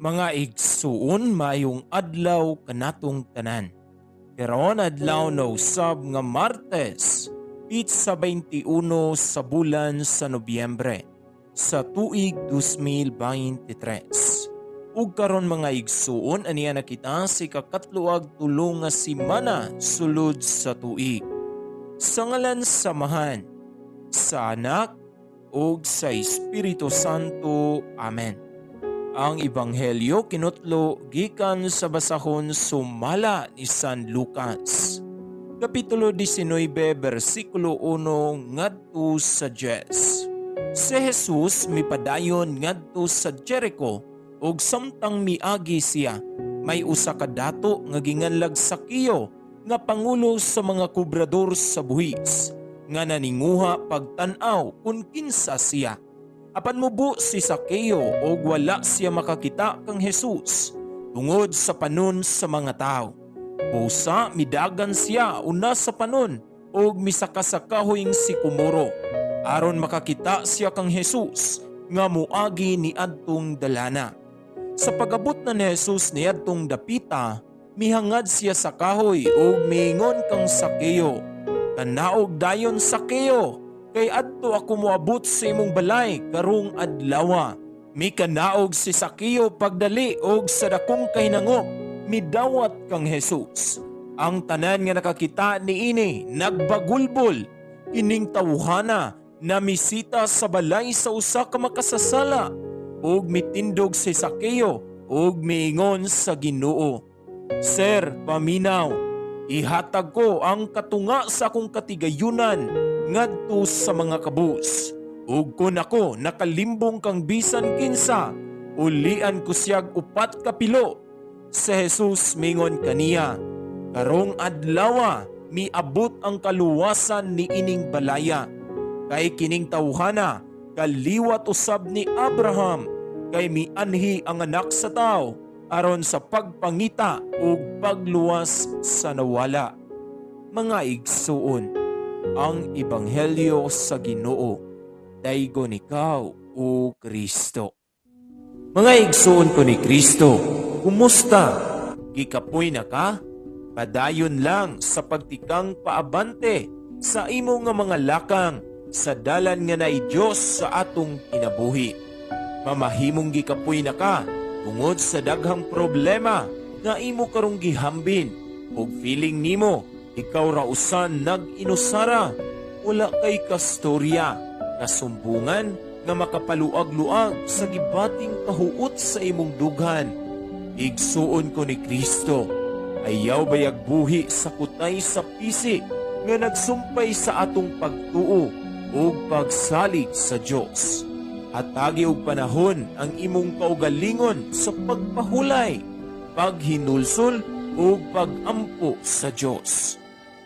Mga igsuon, maayong adlaw kanatong tanan. Karon adlaw na usab nga Martes, pitsa 21 sa bulan sa Nobyembre sa tuig 2023. Ug karon, mga igsuon, aniya na kita sa ikakatlo ug tulo nga semana sulod sa tuig. Sa ngalan sa Amahan, sa Anak ug sa Espiritu Santo. Amen. Ang Ebanghelyo kinutlo gikan sa basahon sumala ni San Lucas. Kapitulo 19, bersikulo 1 ngadto sa 10. Si Jesus mipadayon ngadto sa Jericho, ug samtang miagi siya, may usa ka dato nga ginganlag Sakeo nga pangulo sa mga kobrador sa buhis nga naninguha pagtan-aw kung kinsa siya. Apan mubo si Sakeo og wala siya makakita kang Jesus tungod sa panon sa mga tao. Busa midagan siya una sa panon og misaka sa kahoyng sikomoro aron makakita siya kang Jesus nga muagi ni adtong dalana. Sa pag-abot na ni Jesus niadtong dapita, mihangad siya sa kahoy ug miingon kang Sakeo, "Kanaog dayon, Sakeo, kay adto ako moabot sa imong balay karong adlawa." Mikanaog si Sakeo pagdali og sa dakong kahinangop midawat kang Jesus. Ang tanan nga nakakita niini nagbagulbol, "Kining tawhana namisita sa balay sa usa ka makasasala." Ug mitindog si Sakeo ug miingon sa Ginoo, "Sir, paminaw, ihatag ko ang katunga sa akong katigayunan ngadto sa mga kabus. Ug kun ako nakalimbong kang bisan kinsa, ulian ko siyag upat ka pilo." Si Jesus mingon kaniya, "Karong adlawa miabot ang kaluwasan ni ining balaya. Kay kining tawhana kaliwat usab ni Abraham, kay mianhi ang Anak sa Tao aron sa pagpangita ug pagluwas sa nawala." Mga igsuon, ang ebanghelyo sa Ginoo. Daygon ikaw, o Kristo. Mga igsuon ko ni Kristo, kumusta? Gikapoy na ka? Padayon lang sa pagtikang paabante sa imo nga mga lakang sa dalan nga naay Dios sa atong kinabuhi. Mamahimong gikapoy na ka tungod sa daghang problema nga imo karong gihambin ug feeling nimo ikaw ra usan nag-inusara, wala kay kastorya, kasumbungan nga makapaluag-luag sa gibating kahuot sa imong dughan. Igsuon ko ni Kristo, ayaw bayag buhi sa kutay sa pisi nga nagsumpay sa atong pagtuo ug pagsalig sa Dios. Hatagi og panahon ang imong kaugalingon sa pagpahulay, paghinulsol ug pagampo sa Dios.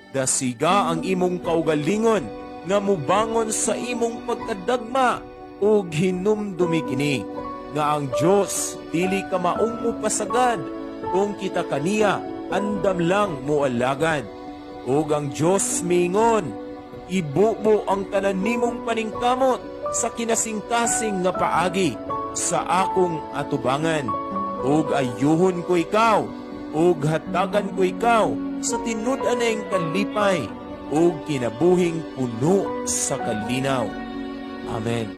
Dasiga ang imong kaugalingon nga mubangon sa imong pagkadagma ug hinumdumi kini nga ang Dios dili ka maong mopasagad kung kita kaniya andam lang moalagad. Ug ang Dios miingon, "Ibubo ang tanan nimong paningkamot sa kinasingkasing nga paagi sa akong atubangan. Ug ayuhon ko ikaw, ug hatagan ko ikaw sa tinud-anay kalipay ug kinabuhing puno sa kalinaw." Amen.